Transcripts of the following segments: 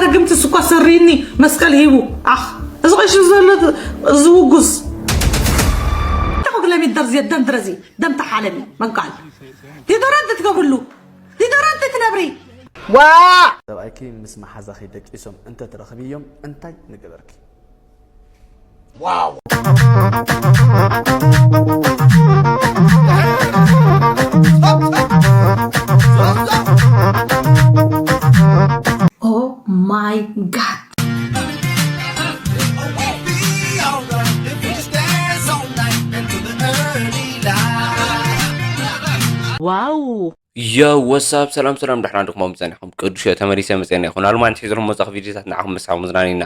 ርግምቲ ስኳ ሰሪኒ መስቀል ሂቡ ኣኽ እዚ ቐይሹ ዘሎ ዝውጉዝ ተኹ ግለሚ ደርዚ ደም ድረዚ ደም ተሓለሚ መጋል ዲዶራንት ትገብርሉ ዲዶራንት ትነብሪ ዋ ሰብኣይኪ ምስ መሓዛኺ ደቂሶም እንተትረኽብዮም እንታይ ንገበርኪ? Oh my god. Wow. Yo, what's up? ሰላም ሰላም፣ ደሕና ድኹም ጸኒሕኩም? ቅዱስ እየ፣ ተመሊሰ መጸና ይኹን። ኣልማን ሒዝኩም መጻኹ ቪዲዮታት ንዓኹም ምሳኹም መዝናኒና።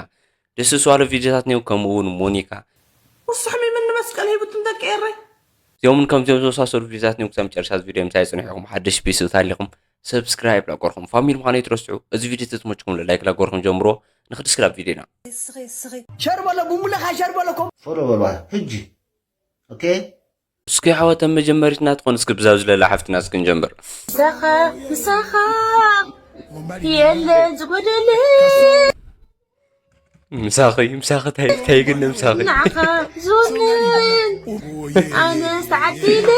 ደስ ዝዋለ ቪዲዮታት ኔው፣ ከምኡ እውን ሞኒካ። ውሱሕ ሚምን መስቀል ሂቡትን ደቂ ኤረይ። እዚኦምን ከምዚኦም ዝመሳሰሉ ቪዲዮታት ኔው፣ ክሳብ መጨረሻ እዚ ቪዲዮ ምሳይ ጽንሑ ኢኹም። ሓደሽ ቤተሰብ ታሊኹም፣ ሰብስክራይብ ላቆርኹም። ፋሚሊ ምዃነይ ትረስዑ። እዚ ቪዲዮ ተዝመችኩም ላይክ ላቆርኹም ጀምሮ። ንኽድስክራብ ቪዲዮና። ሸር በሎ፣ ብሙለኻ ሸር በሎ። ኮም- ፎሎ በሏ፣ ሕጂ። ኦኬ። እስኪ ሓወተን መጀመሪትና ትኾን እስኪ ብዛብ ዝለላ ሓፍትና እስኪ ንጀምር። ምሳኻ ምሳኻ የለ ዝጎደለ ምሳኺ ምሳኺ ታይ ታይ ግን ምሳኺ ንዓኻ ዝውንን ኣነ ዝተዓዲለ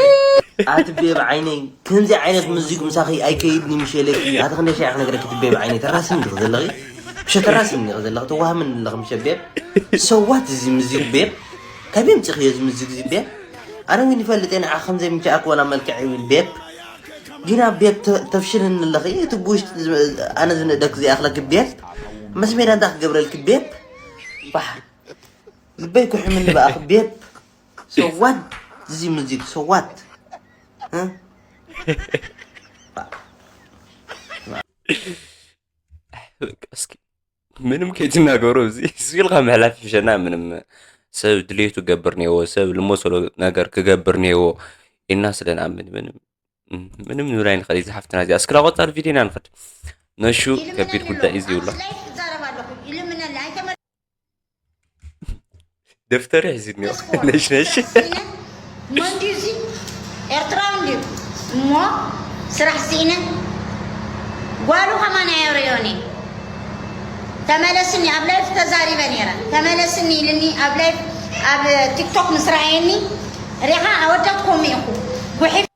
ኣቲ ቤብ ዓይነይ ከምዚ ዓይነት ምዚግ ምሳኺ ኣይከይድኒ ምሸለኪ ኣቲ ክንደይ ሻዕ ክነግረኪ እቲ ቤብ ዓይነይ ተራስኒ ድኺ ዘለኺ ምሸ ተራስኒ ዲኺ ዘለኺ ተዋህምኒ ኣለኺ ምሸ ቤብ ሰዋት እዚ ምዚግ ቤብ ካበይ ኣምፂኽዮ እዚ ምዚግ እዚ ቤብ ኣነ እውን ይፈልጥ እየ ንዓኺ ከምዘይ ምቸኣክ ወላ መልክዕ ይብል ቤብ ጊና ቤብ ተ- ተፍሽልኒ ኣለኺ እቲ ብውሽጢ ዝ- ኣነ ዝንእደክ ዘይኣኽለኪ ቤብ መስ ሜዳ እንታይ ክገብረልኪ ቤብ ባሕ ልበይ ኩሕምኒ ብኣኺ ቤብ ሰዋት እዚ ሙዚክ ሰዋት እ? በቃ እስኪ ምንም ከይትናገሩ እዚ እዚ ኢልካ ምሕላፍ ይሕሸና። ምንም ሰብ ድሌቱ ክገብር ነይዎ፣ ሰብ ልመሰሎ ነገር ክገብር ነይዎ ኢልና ስለ ንኣምን ምንም ምንም ንብል ኣይንኽእል። እዚ ሓፍትና እዚኣ እስክራ ቆጻል ቪድዮና ንኽድ ነሹ ከቢድ ጉዳይ እዩ ዝብሎ። ይዛረብ ኣለኹ ይልምነኒ ኣይተመ ደፍተር ሒዝኒ ነሽ ነሽ መንዲ እዚ ኤርትራዊ እንድዩ እሞ ስራሕ ስኢነ ጓሉ ከማን ኣየርእዮን እዩ ተመለስኒ ኣብ ላይፍ ተዛሪበ ነይረ ተመለስኒ ኢልኒ ኣብ ላይፍ ኣብ ቲክቶክ ምስ ረኣየኒ ሪኻ ኣወዳት ከምኡ ኢኹ ጉሒፍ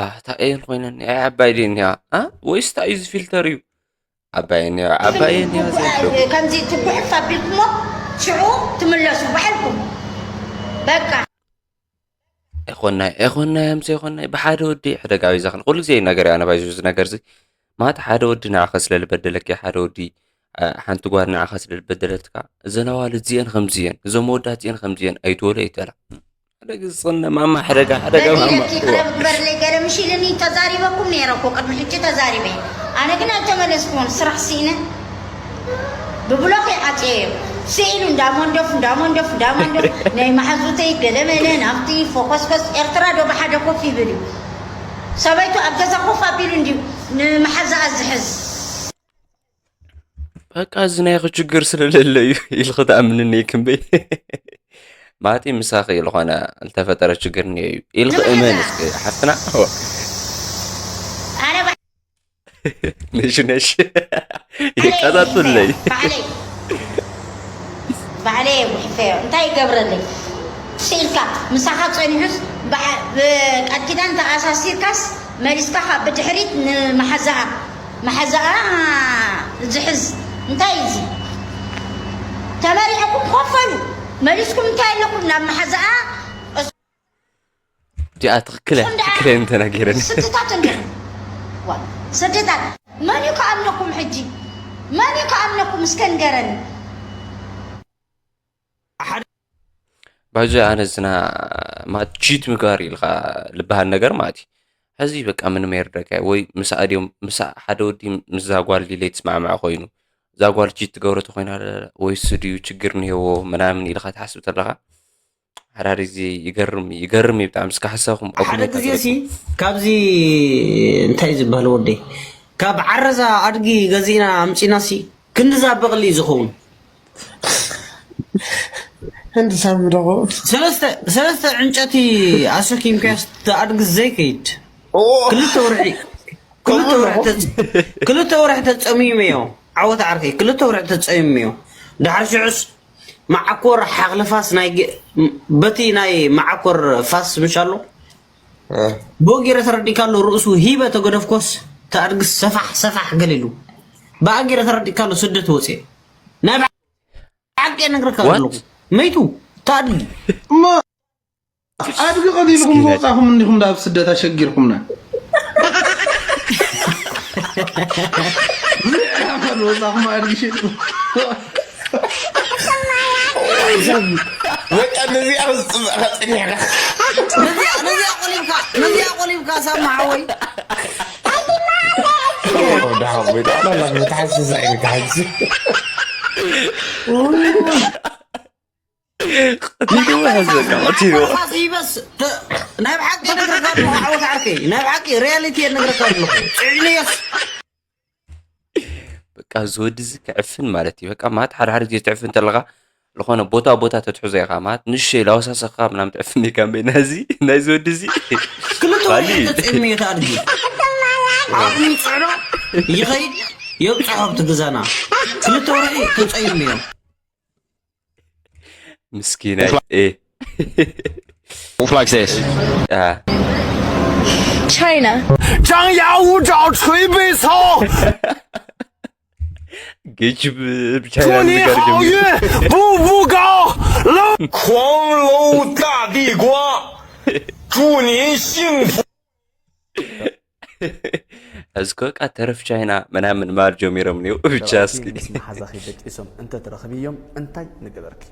ኣታ ኤል ኮይነን ኣይ ዓባይ ድየ እኒኣ ኣ ወይስ እንታይ እዩ ዝፊልተር እዩ ዓባይ እኒኣ ዓባይ እኒኣ ዘይብሎ ከምዚ ትጉሕፍ ኣቢልኩሞ ሽዑ ትምለሱ ባዕልኩም በቃ ኤኾናይ ኤኾናይ ኣምሰ ኤኾናይ ብሓደ ወዲ ሕደጋዊ ዘኽል ኩሉ ግዜ ነገር ኣነ ባይዙ እዚ ነገር እዚ ማለት ሓደ ወዲ ንዓኸ ስለ ዝበደለኪ ሓደ ወዲ ሓንቲ ጓል ንዓኻ ስለ ዝበደለትካ እዘን ኣዋልድ እዚአን ከምዚ እየን እዞም መወዳት እዚአን ከምዚ እየን ኣይትበሎ ይተላ ሓደ ግዜ ዝፀነ ማማ ሓደጋ ሓደጋ ማማ በዲለኪ ቅረብ ግበርለይ ገለ ምሽ ኢልኒ ተዛሪበኩም ነይረ እኮ ቅድሚ ሕጂ ተዛሪበ ኣነ ግን ኣይተመለስኩዎን ስራሕ ስኢነ ብብሎክ ይዓፅየዮ ስኢሉ እንዳሞንደፍ እንዳሞንደፍ እንዳሞንደፍ ናይ መሓዙተይ ገለመለ ናብቲ ፎኮስኮስ ኤርትራ ዶ ብሓደ ኮፍ ይብል እዩ ሰበይቱ ኣብ ገዛ ኮፍ ኣቢሉ እንድዩ ንመሓዛኣ ዝሕዝ በቃ እዚ ናይኺ ችግር ስለለለ እዩ ኢልኺ ትኣምንኒ ክንበይ ማለተይ ምሳኺ ዝኾነ ዝተፈጠረ ችግር እኒኦ እዩ ኢልኺ እመን እስኪ ሓፍትና ኣነ ነሽ ነሽ ይቀጣጡለይ ባዕለይ ባዕለይ የጉሕፈዮ እንታይ ይገብረለይ ስኢልካ ምሳኻ ፀኒሑስ ቃል ኪዳን ተኣሳሲርካስ መሊስካ ካብ ብድሕሪት ንመሓዛኣ መሓዛኣ ዝሕዝ እንታይ እዚ ተመሪዕኩም ኮፈሉ መሊስኩም እንታይ ኣለኩም ናብ መሓዛኣ እዚኣ ትኽክለ ትኽክለ እንተናገረን ስድታት እንደ ስድታት መን እዩ ከኣምነኩም ሕጂ መን እዩ ከኣምነኩም እስከ ንገረኒ ባይዞ ኣነ ዝና ማለት ቺት ምግባር ኢልካ ልበሃል ነገር ማለት እዩ ሕዚ በቃ ምንም የርደካ ወይ ምስ ኣድዮም ምስ ሓደ ወዲ ምስዛ ጓል ዲለይ ትስማዕማዕ ኮይኑ እዛ ጓል ቺት ትገብሮ ተኮይና ወይስ ድዩ ችግር ንሄዎ ምናምን ኢልካ ትሓስብ ተለካ ሓዳር እዚ ይገርም ይገርም እዩ ብጣዕሚ እስካ ሓሳብኩም ሓደ ግዜ ሲ ካብዚ እንታይ ዝበሃል ወደይ ካብ ዓረዛ ኣድጊ ገዚእና ኣምፂና ሲ ክንድዛ በቕሊ እዩ ዝኸውን ህንዲ ሳሚ ደቑ ሰለስተ ዕንጨቲ ኣሰኪምካያስ ኣድጊ ዘይከይድ ክልተ ወርሒ ክልተ ወርሒ ተፅ ክልተ ወርሒ ተጸሚሙ እዮ። ዓወት ዓርከይ፣ ክልተ ወርሒ ተጸሚሙ እዮ። ድሓር ሽዑስ መዓኮር ሓኽሊ ፋስ ናይ ገ-፣ በቲ ናይ መዓኮር ፋስ ምሻሎ? እ። ብኡ ገይረ ተረዲእካ ኣሎ፣ ርእሱ ሂበ ተገደፍኮስ፣ ተኣድግስ ሰፋሕ ሰፋሕ ገሊሉ። ብኣ ገይረ ተረዲእካ ኣሎ፣ ስደት ወፅየ። ናይ ብሓቂ እነግረካ What? ዘለኹ። መይቱ፣ ተኣድጊ። እሞ ኣድጊ ቀሊልኩም ምስኪን ኣድጊ። ዝወጻኹም እንዲኹም ዳብ ስደት ኣሸጊርኩምና። ብዘይ ዕላማ ዝወጻኹም ኣድጊ ሸይጥኩም። በቃ ነዚኣ ክትጽብቕ ጸኒሕካ። ነዚኣ፣ ነዚኣ ቆሊምካ፣ ነዚኣ ቆሊምካ ሳማ ሓወይ። ኦ፣ ደሓን ወይ ደሓን ኣላ፣ ክትሓስስ ኣይንካ ሕጂ። ቀቲልዎ ሕዚ በቃ፣ ቀቲልዎ። ፋስ ይበስ፣ ተ-፣ ናይ ብሓቂ እነግረካ ኣለኹ፣ ዓወት ዓርከይ። ናይ ብሓቂ ሪያሊቲ እነግረካ ኣለኹ። ጽዒነዮስ። በቃ፣ እዚ ወዲ እዚ ክዕፍን ማለት እዩ። በቃ፣ ማለት ሓደ ሓደ ግዜ ትዕፍን እንተለኻ፣ ዝኾነ ቦታ ቦታ ተትሕዞ ኢኻ፣ ማለት ንእሽተይ ላወሳሰኻ ምናምን ትዕፍን ኢኻ። እምበይ ናይዚ፣ ናይዚ ወዲ እዚ ክልተ ወርሒ ባሊ። ተጸይሙ እዩ እቲ ኣድጊ። ዓቕሚ ይጽዕኖ፣ ይኸይድ፣ የብጽሖ ኣብቲ ገዛና። ክልተ ወርሒ ተጸይሙ እዩ። ምስኪናይ፣ እ። Move like this. አ። China. 张牙舞爪，垂背操。 ግጭ ብ-፣ ብቻይና 祝你 ንጋር 好 ጀሚሩ። 运，步步高，龙。狂龙大地瓜，祝您幸福。 ሕዚ እኮ በቃ ተረፍ ቻይና ምናምን ማር ጀሚሮም እኒው። ብቻ እስኪ ምስ መሓዛኺ ደቂሶም እንተትረኽብዮም እንታይ ምገበርኪ?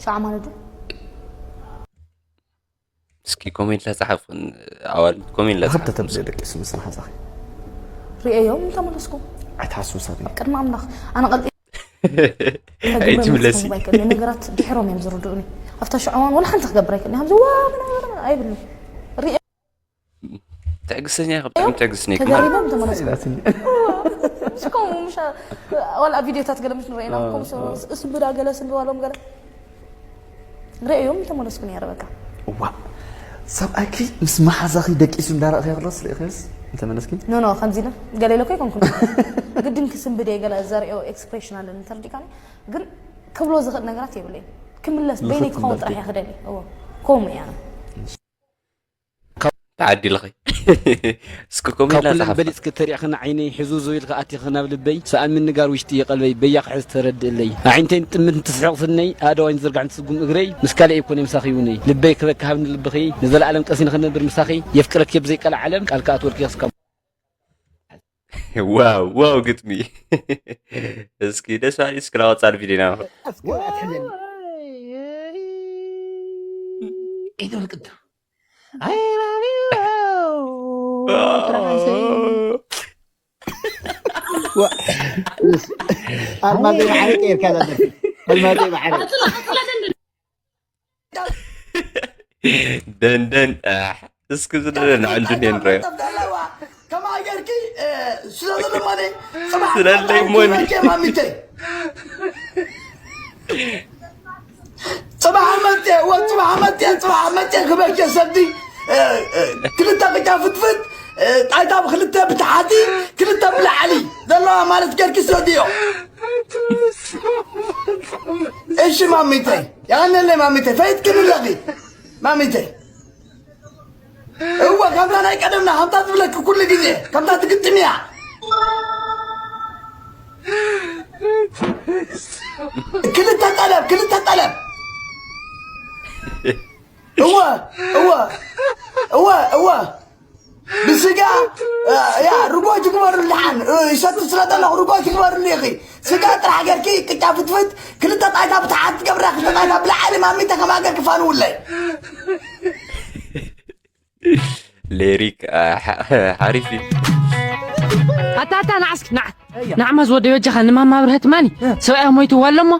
ሰብዓ ማለት ድዩ? እስኪ ኮሜንት ላጻሓፍን ኣዋልድ ኮሜንት ላጻሓፍ። ክልተ ተምጽእ ደቂሱ ምስ መሓዛኺ። ርእየዮም ተመለስኩ። ኣይትሓስቡ ሳሚ። ኣብ ቅድሚ ኣምላኽ ኣነ ቀልጢ ኣይትምለሲ። ክገብር ኣይክእልን። ነገራት ድሕሮም እዮም ዝርድኡኒ። ኣብታ ሽዑ እዋን ወላ ሓንቲ ክገብር ኣይክእልን። ከምዚ ዋ ምናምን ኣይብልን። ርእየ ትዕግስተኛ ኢኻ፣ ብጣዕሚ ትዕግስተኛ ኢኻ። ተገሪሞም ተመለሱ። ኢላትኒ። ከምኡ ምሽ ዋላ ኣብ ቪድዮታት ገለ ምሽ ንርእየና፣ ኣዎ፣ ከምኡ ኣዎ። ስ-፣ ስንብዳ ገለ ስንብባሎም ገለ ርእዮም ተመለስኩ ነይረ በቃ። ዋ፣ ሰብኣይኪ ምስ መሓዛኺ ደቂሱ እንዳረእኽዮ ከሎስ ርእኽዮስ እንተመለስኪ? ኖ፣ ኖ፣ ከምዚ ኢለ ገለ ኢለ እኮ ኣይኮንኩን። ግድን ክስንብድ እየ ገለ ዘርእዮ ኤክስፕሬሽን ኣለኒ፣ ተረዲእካኒ? ግን ክብሎ ዝኽእል ነገራት የብለይን። ክምለስ በይነይ ዝኽእል ክኸውን ትበልኪ? ጥራሕ እየ ክደሊ። እዎ፣ ከምኡ እየ ኣነ። ተዓዲልኺ። እስኪ ኮሜንት ካብ ኩለን ላጻሓፍ። በሊጽኪ ተሪዕኽኒ ዓይነይ፣ ሕዙዙ ኢልኺ ኣቲኺ ናብ ልበይ፣ ሰኣን ምንጋር ውሽጢ እዩ ቀልበይ፣ በያኺ ሕዚ ተረድእለይ። ኣዒንተይ ንጥምት እንትስሕቕ ስነይ፣ ኣእዳወይ ንዝርጋሕ እንትስጉም እግረይ፣ ምስ ካልእ ኣይኮነይ ምሳኺ ይውነይ። ልበይ ክበኪ ሃብኒ ልብኺ፣ ንዘለኣለም ቀሲኒ ክነብር ምሳኺ፣ የፍቅረኪ ብዘይ ቀልዓለም፣ ቃል ከኣ ትወልኪ ክስከም። ዋው፣ ዋው ግጥሚ። እስኪ ደስ በሃሊ፣ እስኪ ናብ ቀጻሊ ቪድዮና ንኸድ። እስኪ ኣትሕዘኒ። ኣይትብል ቅድም። I love you፣ ጥራይ ሰይ። ዋ፣ እስ-፣ ኣልማዘይ ብሓደ ቀይርካ እዛ ደርፊ። ኣልማዘይ ብሓደ። ደንደን፣ ኣሕ፣ እስኪ ዝደለ ንዕንዱ ነንረዮ። ከመይ ጌርኪ፣ እ፣ ስለ ዘለማኒ፣ ጽባሕ ስለለይ ሞኒ። ማሚተይ። ጽባሕ መጤ፣ ወ-፣ ጽባሕ መጤ፣ ጽባሕ መጤ ክበኪ ሰዲ፣ እ፣ እ፣ ክልተ ቅጫ ፍትፍት፣ እ፣ ጣይታ ብክልተ ብታሕቲ፣ ክልተ ብላዕሊ ዘለዋ ማለት ጌርኪ ሰድዮ። እሺ ማሚተይ፣ ያነለ ማሚተይ፣ ፈይት ክንለኺ ማሚተይ። እወ፣ ከምታ ናይ ቀደምና፣ ከምታ ትብለኪ ኩሉ ግዜ፣ ከምታ ትግጥም እያ። ክልተ ጠለብ፣ ክልተ ጠለብ። እወ፣ እወ፣ እወ፣ እወ። ብስጋ፣ እ፣ ያ፣ ርጎ ትግበሩ ልሓን፣ እ፣ ይሰቲ ስለ ዘለኹ ርጎ ትግበሩ ኢኺ። ስጋ ጥራሕ ጌርኪ፣ ቅጫ ፍትፍት፣ ክልተ ጣይታ ብታሕቲ ትገብራ፣ ክልተ ጣይታ ብላዕሊ ማሚተ ከማ ጌርኪ ፋንውለይ። ሌሪክ፣ አ፣ ሓ-፣ ሓሪፍ እዩ። ኣታ፣ ኣታ፣ ንዓ እስኪ፣ ንዓ። እያ። ንዓ፣ ማዝ ወደይ፣ በጃኻ ንማማ ብርሀት ማኒ። እ። ሰብኣያ ሞይትዋ ኣሎ እሞ፣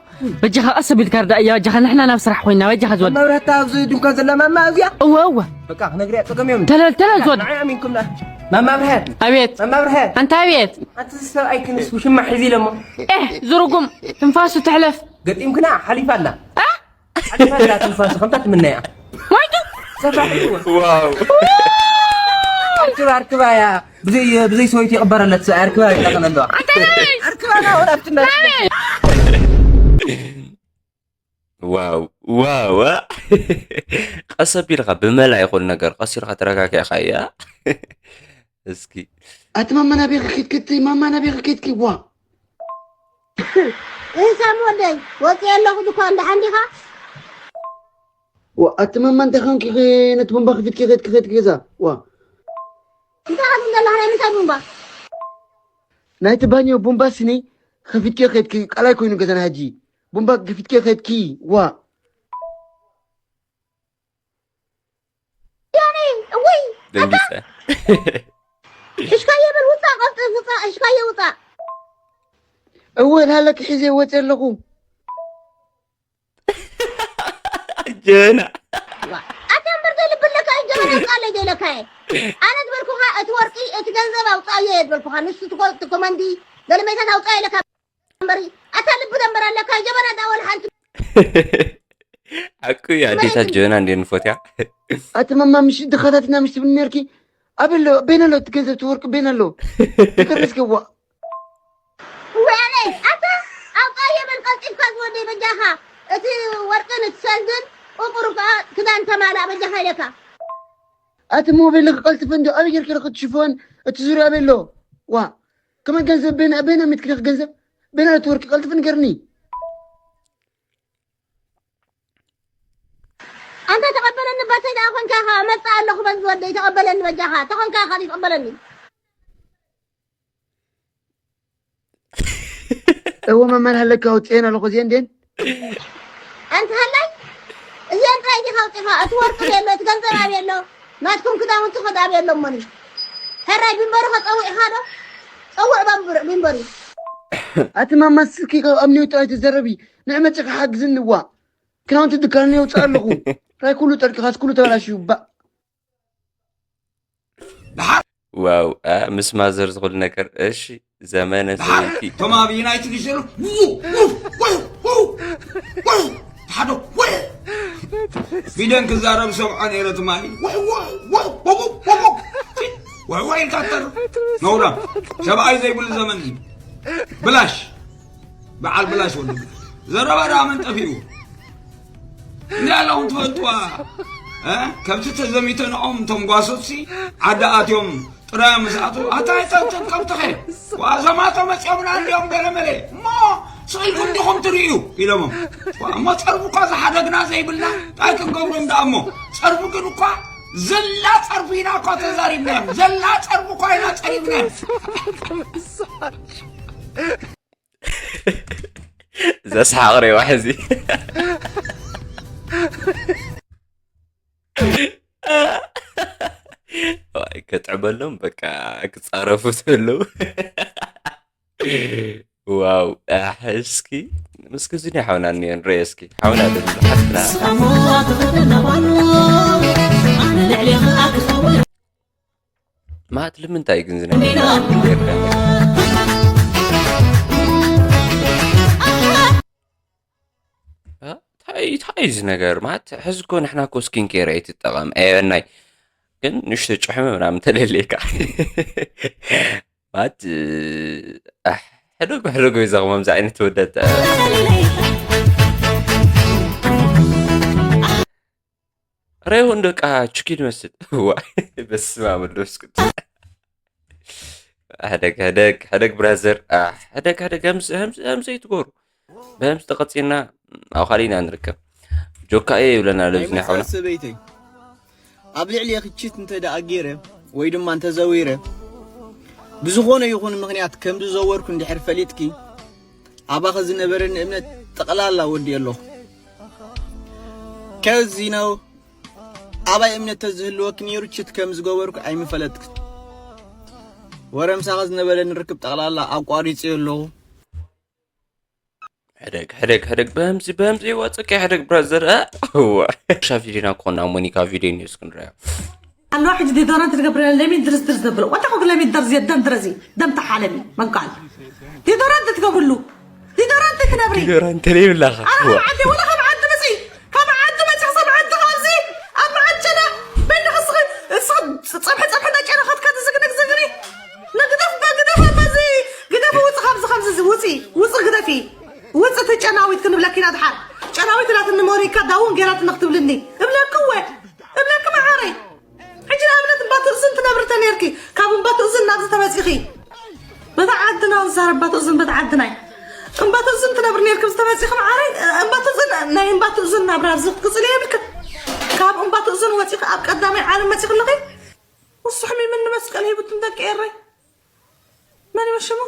በጃኻ ቀስ ኣቢልካ ርዳእያ፣ በጃኻ ንሕና ናብ ስራሕ ኮይና፣ በጃኻ ዝወድ። ማማ ብርሀት ኣብዚ ድንኳን ዘላ ማማ ኣብዚኣ? እወ፣ እወ። በቃ፣ ክነግርያ ጸገም እዮም። ተለል፣ ተለል፣ ዝወድ። ንዓይ ኣሚንኩምና። ማማ ብርሀት። ኣቤት። ማማ ብርሀት። ኣንታ ኣቤት። ኣንቲ ሰብኣይ ክንስ ውሽማ ሒዚ ኢለ እሞ። ኤህ፣ ዝርጉም፣ ትንፋሱ ትሕለፍ። ገጢምክና፣ ሓሊፋ ኣላ። እ? ሓሊፋ ኣላ ትንፋሱ፣ ከምታ ትምነያ። ዋይ! ሰፋሕ እዩ። ዋው። ኣርክባ፣ ኣርክባ እያ። ብዘይ፣ ብዘይ ሰበይቱ ይቕበረለት ሰብ ኣርክባ ይጠቐም ኣለዋ። ኣርክባ ነው ወላፍትና። ዋው ዋው ዋ። ቀስ ኣቢልካ ብመላ ይኹን ነገር ቀስ ኢልካ ተረጋጊዕካ እያ። እስኪ ኣቲ ማማ ናበይ ከይድኪ? እቲ ማማ ናበይ ከይድኪ? ዋ እህ ሳም ወደይ ወፂ ኣለኹ ድኳን ደሓን ዲኻ? ዋ ኣቲ ማማ እንታይ ኮንኪ? ነቲ ቡምባ ከፊትኪ ከይድኪ ከይድኪ ገዛ ዋ እንታይ ክትብል ዘለኻ? ናይ ምንታይ ቡምባ? ናይቲ ባኞ ቡምባ ስኒ ከፊትኪ ከይድኪ ቃላይ ኮይኑ ገዛና ሕጂ ቡምባ ከፊትኪ ከይድኪ ዋ ያኔ እውይ ደንጊፀ። ሕሽካየ በል ውፃእ ቀልጢፍ ውፃእ ሕሽካየ ውፃእ እወ ሃለኪ ሒዘ ወፂ ኣለኹ ጀና ኣታ እምበር ዘይልብለካ እዩ ጀበና ውፃለይ ደይለካየ ኣነ ዝበልኩኻ እቲ ወርቂ እቲ ገንዘብ ኣውፃእዮ እየ ዝበልኩኻ ንሱ ትኮ- ትኮመንዲ ገለመታት ኣውፃ ኢለካ እምበሪ ኣታ ልቢ ደንበር ኣለካ ጀበና ዳወል ሓንቲ ሓቁ እዩ ኣዴታት ጀና እንዴ ንፎትያ ኣቲ ማማ ምሽ ድኻታትና ምሽ ትብል ነርኪ ኣበሎ ቤን ኣሎ እቲ ገንዘብ እቲ ወርቂ ቤን ኣሎ ይከረስከዋ ወያነይ ኣታ ኣውፃ የበል ቀልጢፍካ ዝወደይ በጃኻ እቲ ወርቅን እቲ ሰልድን ቁቁር ከዓ ክዳን ተማላ በጃኻ ኢለካ ኣቲ ሞባይል ክቀልጥፈ እንዲ ኣበይ ጌርኪ ክትሽፎን እቲ ዙርያ ኣበይ ኣሎ ዋ ከመይ ገንዘብ ቤና ቤና ሚትክልክ ገንዘብ ቤና እቲ ወርቂ ቀልጥፍ ንገርኒ ኣንተ ተቐበለኒ ባተይ ደኣ ኮንካ ኢኻ መጽእ ኣለኹ በዚ ወደይ ተቐበለኒ በጃኻ ተኾንካ ኢኻ ተቐበለኒ እወ መመን ሃለካ ኣውፅኤን ኣለኹ እዚኤን ድን ኣንተ ሃላይ እዚኤን ጥራይ ዲኻ ኣውፂኻ እቲ ወርቂ ኣበይ ኣሎ እቲ ገንዘብ ኣበይ ኣሎ ናትኩም ክዳውንቲ ኸድ ኣበይ ኣሎ እሞኒ ሕራይ ቢንበሪ ኸፀውዕኻ ዶ ፀውዕ ባንብር- ቢንበሪ ኣቲ ማማ ስልኪ ካብ ኣብ ኒውቶ ኣይትዘረቢ ንዕ መፅኻ ሓግዝኒ ዋ ክዳውንቲ ድካን የውፅእ ኣለኹ ራይ ኩሉ ጠርቂኻስ ኩሉ ተበላሽዩ ባእ ዋው ኣ፣ ምስ ማዘር ዝኽሉ ነገር እሺ ዘመነ ሰበይቲ እቶም ኣብ ዩናይትድ ይሸሉ ሓደ ቢደን ክዛረብ ሰምዖ ነይረ ትማሊ ወይ ኢልካ ተር ነውራ ሰብኣይ ዘይብሉ ዘመን እዩ ብላሽ በዓል ብላሽ ወዲ ዘረባ ደኣ መን ጠፊኡ እንዲ ኣለኹም ትፈልጥዋ እ? ከብቲ ተዘሚተንኦም እቶም ጓሶትሲ ዓዲ ኣትዮም ጥራዮም ምስ ኣትዉ ኣታ ኣይተብተብ ከብትኸ ዋዞማቶ መፅኦምና እንዲኦም ገለመለ እሞ ስቕ ኢልኩም ዲኹም ትርእዩ ኢሎሞም ዋ፣ እሞ ፀርፊ እኳ ዝሓደግና ዘይብልና እንታይ ክንገብሮም ደኣ እሞ ፀርፊ ግን እኳ ዘላ ፀርፊ ኢና እኳ ተዛሪብናዮም ዘላ ፀርፊ እኳ ኢና ፀሪብናዮም ዘስሓቕ ሬዋ ሕዚ ዋይ፣ ከጥዕመሎም በቃ ክፃረፉ ተለዉ ዋው ኣሕ፣ እስኪ ምስኪ እዚ ናይ ሓውና እኒኦ ንርአ እስኪ ሓውና ዶ ሓፍትና ማለት ልምንታይ ግን ዝነገር ጌርካ እ? ታይ ታይ እዚ ነገር ማለት ሕዚ እኮ ንሕና እኮ ስኪን ኬር ኣይትጠቐም ኣየበናይ ግን ንሽቶ ጭሕሚ ምናምን ተለልየካ ማለት ኣሕ፣ ሕደጉ ሕደጉ ይዛ ከምዚ ዓይነት ወደት ረይሁን ደቃ ችኪ ይመስል ዋ በስመ ኣብ ወወልድ ወመንፈስ ቅዱስ ሕደግ ሕደግ ሕደግ ብራዘር ኣሕ፣ ሕደግ ሕደግ ከምዚ ከምዚ ከምዚ ኣይትጎሩ ብከምዚ ተቐፂልና ኣብ ካሊእ ኢና ንርከብ ጆካ እየ ይብለና ኣሎ እዚ ናይ ሓውና ሰበይተይ ኣብ ልዕሊ ኪችት እንተ ደኣ ገይረ ወይ ድማ እንተ ዘዊረ ብዝኾነ ይኹን ምኽንያት ከም ዝዘወርኩ እንድሕር ፈሊጥኪ ኣባኸ ዝነበረኒ እምነት ጠቕላላ ወዲኤ ኣለኹ ከዚ ነው ኣባይ እምነት ተዝህልወኪ ነይሩ ችት ከም ዝገበርኩ ኣይምፈለጥክን ወረ ምሳኸ ዝነበረኒ ርክብ ጠቕላላ ኣቋሪፀዮ ኣለኹ ሕደግ ሕደግ ሕደግ በምዚ በምዚ ይዋፀካ ሕደግ ብራዘር ሻ ቪዲዮና ክኾና ሞኒካ ቪዲዮ ኒውስ ክንረያ ኣለዋ ሕጂ ዲዶራንት ትገብር ለሚ ድርስ ድርስ ዘብሎ ወታ ኮግ ለሚ ደርዝ የደን ድረዚ ደም ተሓለሚ መንቃል ዲዶራንት ትገብሉ ዲዶራንት ትነብሪ ዲዶራንት ለይብላኻ ኣረ ካብ ዓዲ ወላ ካብ ዓዲ መፂ ካብ ዓዲ መፂ ሰብ ዓዲ ካብዚ ኣብ ዓዲ ጨና በይንኻ ስኺ ጸብሒ ጸብሒ እንዳጨና ጨናዊት ክንብለኪ ኢና ድሓር። ጨናዊት ኢላትኒ ሞኒካ ዳውን ገይራትኒ ክትብልኒ። እብለኪ እወ። እብለኪ መዓረይ። ሕጂ ንኣብነት እምባ ትእዝን ትነብሪ ተነይርኪ። ካብ እምባ ትእዝን ናብዚ ተመጺኺ። በታ ዓድና ዝዛረብ እምባ ትእዝን በታ ዓድና እዩ። እምባ ትእዝን ትነብሪ ነይርኪ ኣብዚ ተመጺኺ መዓረይ። እምባ ትእዝን ናይ እምባ ትእዝን ናብራ ኣብዚ ክቅጽል የብልክን። ካብ እምባ ትእዝን ወጺኺ ኣብ ቀዳማይ ዓለም መጺኺ ኣለኺ። ውስሕሚ ምን መስቀል ሂብትን ደቂ ኤረይ። መን ይመስልሞ?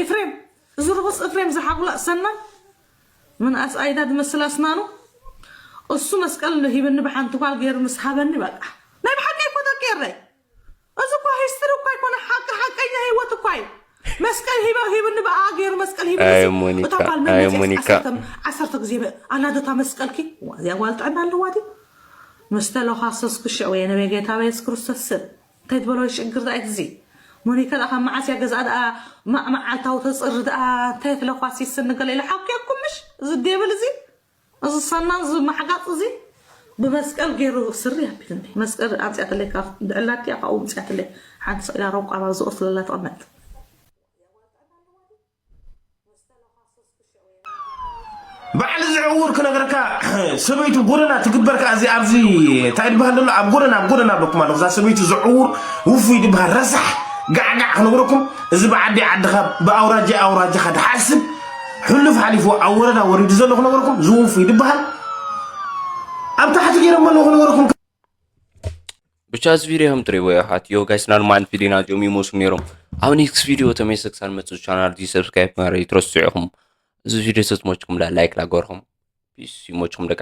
ኤፍሬም። እዚ ርኹስ ኤፍሬም ዝሓጉላ ሰናን ምንኣስ ኣይዳ ዝመስል ኣስናኑ። እሱ መስቀል ሂብኒ ብሓንቲ ጓል ገይሩ ምስ ሃበኒ በቃ። ናይ ብሓቂ እኮ ደቂ ኤረይ። እዚ እኮ ሂስትሪ እኮ ኣይኮነ፣ ሓቂ ሓቀኛ ህይወት እኮ እዩ። መስቀል ሂበ ሂብኒ ብኣ ገይሩ መስቀል ሂብኒ። ኣይ እዚ ሞኒካ፣ እታ ጓል ኣይ መመጽያ ሞኒካ። ዓሰርተ ዓሰርተ ግዜ በ-፣ ኣላደታ መስቀልኪ። ዋ፣ እዚኣ ጓል ጥዕና ኣለዋ ድዩ? ምስ ተለኳሰስኩ ሽዕ ወይ ነበይ ጌታ በየሱስ ክርስቶስ ስም። እንታይ ትበሎ ሽግር ዳኣ እዚ? ሞኒካ ደኣ ካብ መዓስ እያ ገዝኣ ደኣ ማ-፣ መዓልታዊ ተጽሪ ደኣ እንታይ ትለኳሲስኒ ገለ ኢለ ሓውኪ እኩም ምሽ? እዚ ዴብል እዚ፣ እዚ ሰናን እዚ ማሕጋጽ እዚ ብመስቀል ገይሩ ስሪ ኣቢልኒ። መስቀል ኣምጽኣትለይ ካብ ድዕላቲ እያ ካብኡ ምጽኣትለይ። ሓንቲ ስቕ ኢላ ሮቋ ናብ ዝቕርትለላ ትቕመጥ። ባዕሊ ዝዕውር ክነግረካ ሰበይቱ ጎደና ትግበር ከኣ እዚ ኣብዚ እንታይ ዝበሃል ዘሎ ኣብ ጎደና ኣብ ጎደና ኣለኩም ኣለኹ እዛ ሰበይቱ ዝዕውር ውፉይ ዝበሃል ረሳሕ ጋዕጋዕ ክነግረኩም እዚ ብዓዲ ዓድኻ ብኣውራጃ ኣውራጃኻ ድሓስብ ሕሉፍ ሓሊፉ ኣብ ወረዳ ወሪዱ ዘሎ ክነግረኩም ዝውፉይ ዝበሃል ኣብ ታሕቲ ገይሮም ኣለዉ ክነግረኩም ብቻ እዚ ቪድዮ ከም ትሪእዎ ኢኹም ኣሕዋት። ዮ ጋይስ ናርማል ፊሊና እዚኦም ይመስሉ ነይሮም። ኣብ ኔክስት ቪድዮ ተመልሰ ክሳብ ንመፅእ ቻናል እዚ ሰብስክራይብ ምግባር ኣይትረስዑ ኢኹም። እዚ ቪድዮ ተዝመችኩም ላ ላይክ ላገርኹም። ፒስ ይመችኩም ደቂ